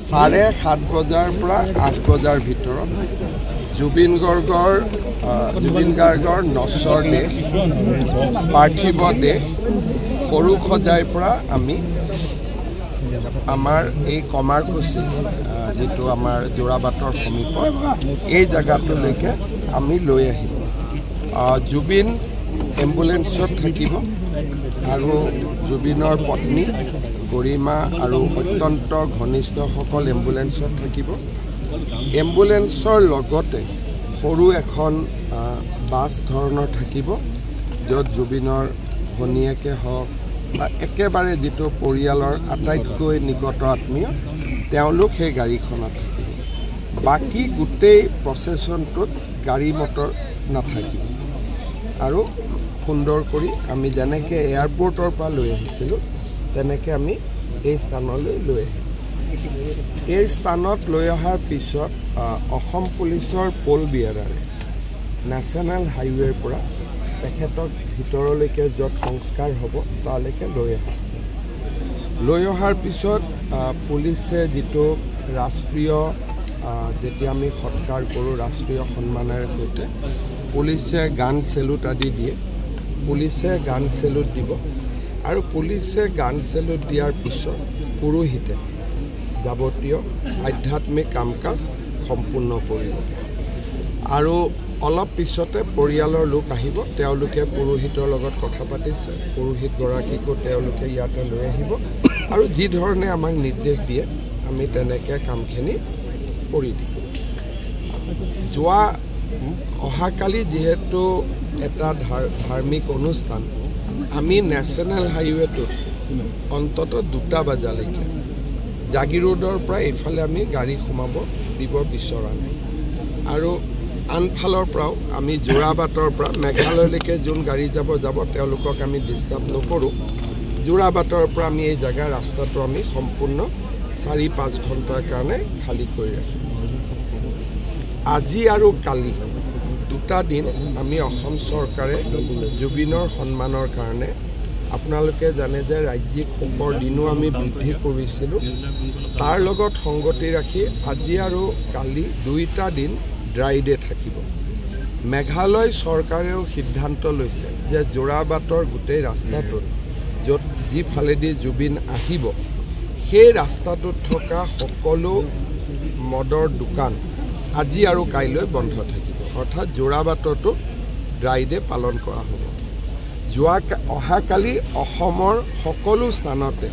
7:30 বজাৰ পৰা 8 বজাৰ ভিতৰত জুবিন গাৰ্গৰ নশ্বৰ দেহ, পাৰ্থিৱ দেহ সৰুসজাইৰ পৰা আমি আমাৰ এই কমাৰকুছি যিটো আমাৰ যোৰাবাটৰ সমীপত এই জেগাটোলৈকে আমি লৈ আহিম। জুবিন এম্বুলেন্সত থাকিব আৰু জুবিনৰ পত্নী গৰিমা আৰু অত্যন্ত ঘনিষ্ঠসকল এম্বুলেন্সত থাকিব। এম্বুলেন্সৰ লগতে সৰু এখন বাছ ধৰণৰ থাকিব, য'ত জুবিনৰ ভনীয়েকে হওক বা একেবাৰে যিটো পৰিয়ালৰ আটাইতকৈ নিকট আত্মীয় তেওঁলোক সেই গাড়ীখনত থাকিব। বাকী গোটেই প্ৰচেছনটোত গাড়ী মটৰ নাথাকিব। আৰু সুন্দৰ কৰি আমি যেনেকৈ এয়াৰপৰ্টৰ পৰা লৈ আহিছিলোঁ তেনেকৈ আমি এই স্থানলৈ লৈ আহিম। এই স্থানত লৈ অহাৰ পিছত অসম পুলিচৰ পল বিয়াৰাৰে নেশ্যনেল হাইৱেৰ পৰা তেখেতক ভিতৰলৈকে য'ত সংস্কাৰ হ'ব তালৈকে লৈ আহে। লৈ অহাৰ পিছত পুলিচে যিটো ৰাষ্ট্ৰীয় যেতিয়া আমি সৎকাৰ কৰোঁ ৰাষ্ট্ৰীয় সন্মানেৰে সৈতে পুলিচে গান চেলুট আদি দিয়ে। পুলিচে গান চেলুট দিব আৰু পুলিচে গান চেলুট দিয়াৰ পিছত পুৰোহিতে যাৱতীয় আধ্যাত্মিক কাম কাজ সম্পূৰ্ণ কৰিব। আৰু অলপ পিছতে পৰিয়ালৰ লোক আহিব, তেওঁলোকে পুৰোহিতৰ লগত কথা পাতিছে, পুৰোহিতগৰাকীকো তেওঁলোকে ইয়াতে লৈ আহিব আৰু যি ধৰণে আমাক নিৰ্দেশ দিয়ে আমি তেনেকৈ কামখিনি কৰি দিম। অহাকালি যিহেতু এটা ধাৰ্মিক অনুষ্ঠান, আমি নেশ্যনেল হাইৱেটোত অন্ততঃ 2 বজালৈকে জাগিৰোডৰ পৰা এইফালে আমি গাড়ী সোমাব দিব বিচৰা নাই। আৰু আনফালৰ পৰাও আমি যোৰাবাটৰ পৰা মেঘালয়লৈকে যোন গাড়ী যাব তেওঁলোকক আমি ডিষ্টাৰ্ব নকৰোঁ। যোৰাবাটৰ পৰা আমি এই জেগাৰ ৰাস্তাটো আমি সম্পূৰ্ণ 4-5 ঘণ্টাৰ কাৰণে খালী কৰি ৰাখিম। আজি আৰু কালি 2টা দিন আমি অসম চৰকাৰে জুবিনৰ সন্মানৰ কাৰণে, আপোনালোকে জানে যে ৰাজ্যিক শোকৰ দিনো আমি বৃদ্ধি কৰিছিলোঁ, তাৰ লগত সংগতি ৰাখি আজি আৰু কালি 2টা দিন ড্ৰাই ডে থাকিব। মেঘালয় চৰকাৰেও সিদ্ধান্ত লৈছে যে যোৰাবাটৰ গোটেই ৰাস্তাটোত য'ত যিফালেদি জুবিন আহিব সেই ৰাস্তাটোত থকা সকলো মদৰ দোকান আজি আৰু কাইলৈ বন্ধ থাকিব। অৰ্থাৎ যোৰাবাটতো ড্ৰাই ডে পালন কৰা হ'ব। অহাকালি অসমৰ সকলো স্থানতে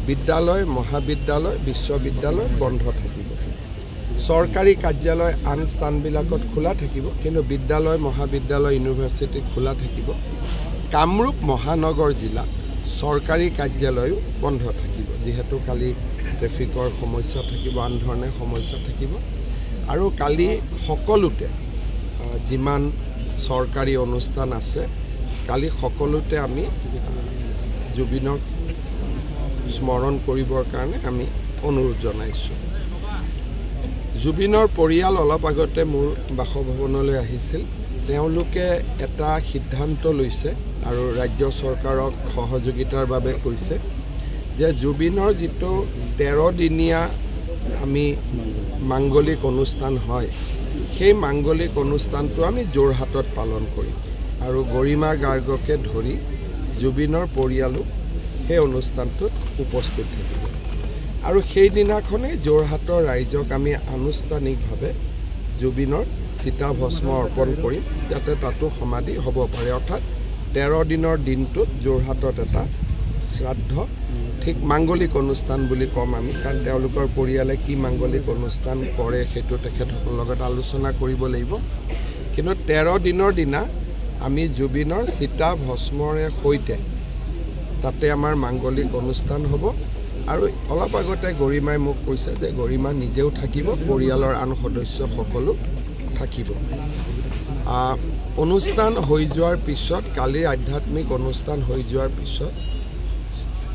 বিদ্যালয়, মহাবিদ্যালয়, বিশ্ববিদ্যালয় বন্ধ থাকিব। চৰকাৰী কাৰ্যালয় আন স্থানবিলাকত খোলা থাকিব, কিন্তু বিদ্যালয়, মহাবিদ্যালয়, ইউনিভাৰ্চিটি খোলা থাকিব। কামৰূপ মহানগৰ জিলা চৰকাৰী কাৰ্যালয়ো বন্ধ থাকিব, যিহেতু কালি ট্ৰেফিকৰ সমস্যা থাকিব, আন ধৰণে সমস্যা থাকিব। আৰু কালি সকলোতে যিমান চৰকাৰী অনুষ্ঠান আছে কালি সকলোতে আমি জুবিনক স্মৰণ কৰিবৰ কাৰণে আমি অনুৰোধ জনাইছোঁ। জুবিনৰ পৰিয়াল অলপ আগতে মোৰ বাসভৱনলৈ আহিছিল। তেওঁলোকে এটা সিদ্ধান্ত লৈছে আৰু ৰাজ্য চৰকাৰক সহযোগিতাৰ বাবে কৈছে যে জুবিনৰ যিটো 13 দিনীয়া আমি মাংগলিক অনুষ্ঠান হয়, সেই মাংগলিক অনুষ্ঠানটো আমি যোৰহাটত পালন কৰিম আৰু গৰিমা গাৰ্গকে ধৰি জুবিনৰ পৰিয়ালো সেই অনুষ্ঠানটোত উপস্থিত থাকিব। আৰু সেইদিনাখনেই যোৰহাটৰ ৰাইজক আমি আনুষ্ঠানিকভাৱে জুবিনৰ চিতাভস্ম অৰ্পণ কৰিম, যাতে তাতো সমাধি হ'ব পাৰে। অৰ্থাৎ 13 দিনৰ দিনটোত যোৰহাটত এটা শ্ৰাদ্ধ, ঠিক মাংগলিক অনুষ্ঠান বুলি ক'ম আমি, কাৰণ তেওঁলোকৰ পৰিয়ালে কি মাংগলিক অনুষ্ঠান কৰে সেইটো তেখেতসকলৰ লগত আলোচনা কৰিব লাগিব। কিন্তু 13 দিনৰ দিনা আমি জুবিনৰ চিতা ভস্মৰে সৈতে তাতে আমাৰ মাংগলিক অনুষ্ঠান হ'ব। আৰু অলপ আগতে গৰিমাই মোক কৈছে যে গৰিমা নিজেও থাকিব, পৰিয়ালৰ আন সদস্যসকলো থাকিব। অনুষ্ঠান হৈ যোৱাৰ পিছত, কালিৰ আধ্যাত্মিক অনুষ্ঠান হৈ যোৱাৰ পিছত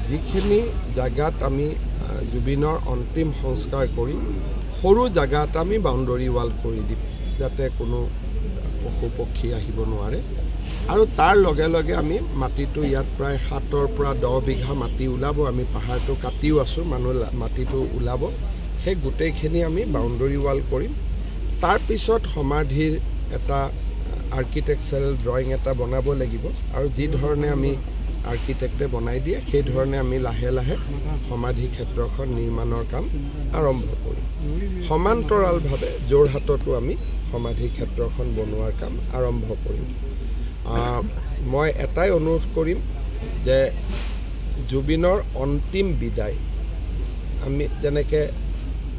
যিখিনি জাগাত আমি জুবিনৰ অন্তিম সংস্কাৰ কৰিম, সৰু জাগাত আমি বাউণ্ডৰী ৱাল কৰি দিম, যাতে কোনো পশু পক্ষী আহিব নোৱাৰে। আৰু তাৰ লগে লগে আমি মাটিটো ইয়াত প্ৰায় 7ৰ পৰা 10 বিঘা মাটি ওলাব, আমি পাহাৰটো কাটিও আছোঁ, মানুহ মাটিটো ওলাব, সেই গোটেইখিনি আমি বাউণ্ডৰী ৱাল কৰিম। তাৰপিছত সমাধিৰ এটা আৰ্কিটেকচাৰেল ড্ৰয়িং এটা বনাব লাগিব আৰু যি ধৰণে আমি আৰ্কিটেক্টে বনাই দিয়ে সেই ধৰণে আমি লাহে লাহে সমাধি ক্ষেত্ৰখন নিৰ্মাণৰ কাম আৰম্ভ কৰিম। সমান্তৰালভাৱে যোৰহাটতো আমি সমাধি ক্ষেত্ৰখন বনোৱাৰ কাম আৰম্ভ কৰিম। মই এটাই অনুৰোধ কৰিম যে জুবিনৰ অন্তিম বিদায় আমি যেনেকৈ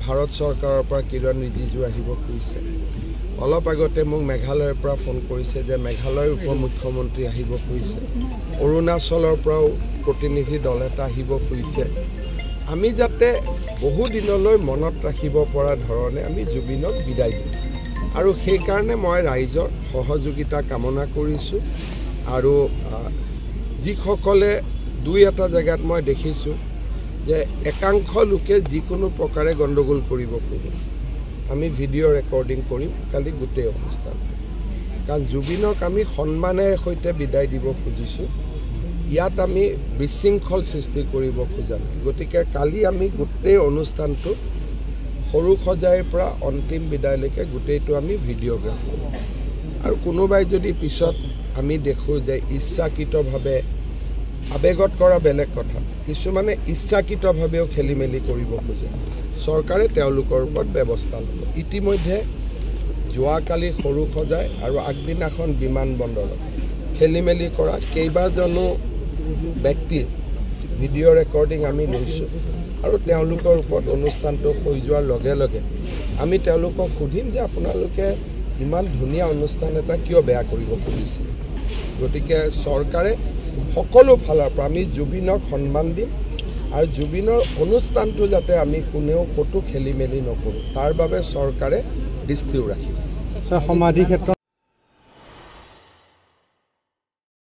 ভাৰত চৰকাৰৰ পৰা কিৰণ ৰিজিজু আহিব খুজিছে, অলপ আগতে মোক মেঘালয়ৰ পৰা ফোন কৰিছে যে মেঘালয়ৰ উপ মুখ্যমন্ত্ৰী আহিব খুজিছে, অৰুণাচলৰ পৰাও প্ৰতিনিধি দল এটা আহিব খুজিছে। আমি যাতে বহুদিনলৈ মনত ৰাখিব পৰা ধৰণে আমি জুবিনক বিদায় দিম আৰু সেইকাৰণে মই ৰাইজৰ সহযোগিতা কামনা কৰিছোঁ। আৰু যিসকলে দুই এটা জেগাত মই দেখিছোঁ যে একাংশ লোকে যিকোনো প্ৰকাৰে গণ্ডগোল কৰিব খোজে, আমি ভিডিঅ' ৰেকৰ্ডিং কৰিম কালি গোটেই অনুষ্ঠানটো। কাৰণ জুবিনক আমি সন্মানেৰে সৈতে বিদায় দিব খুজিছোঁ, ইয়াত আমি বিশৃংখল সৃষ্টি কৰিব খোজা নাই। গতিকে কালি আমি গোটেই অনুষ্ঠানটো সৰু সজাইৰ পৰা অন্তিম বিদায়লৈকে গোটেইটো আমি ভিডিঅ'গ্ৰাফ কৰিম। আৰু কোনোবাই যদি পিছত আমি দেখোঁ যে ইচ্ছাকৃতভাৱে আৱেগত কৰা বেলেগ কথা, কিছুমানে ইচ্ছাকৃতভাৱেও খেলি মেলি কৰিব খোজে, চৰকাৰে তেওঁলোকৰ ওপৰত ব্যৱস্থা ল'ব। ইতিমধ্যে যোৱাকালি সৰু সজাই আৰু আগদিনাখন বিমানবন্দৰত খেলি মেলি কৰা কেইবাজনো ব্যক্তিৰ ভিডিঅ' ৰেকৰ্ডিং আমি লৈছোঁ আৰু তেওঁলোকৰ ওপৰত অনুষ্ঠানটো হৈ যোৱাৰ লগে লগে আমি তেওঁলোকক সুধিম যে আপোনালোকে ইমান ধুনীয়া অনুষ্ঠান এটা কিয় বেয়া কৰিব খুজিছিল। গতিকে চৰকাৰে সকলো ফালৰ পৰা আমি জুবিনক সন্মান দিম আৰু জুবিনৰ অনুষ্ঠানটো যাতে আমি কোনেও ক'তো খেলি মেলি নকৰোঁ তাৰ বাবে চৰকাৰে দৃষ্টিও ৰাখিব। সমাধি ক্ষেত্ৰ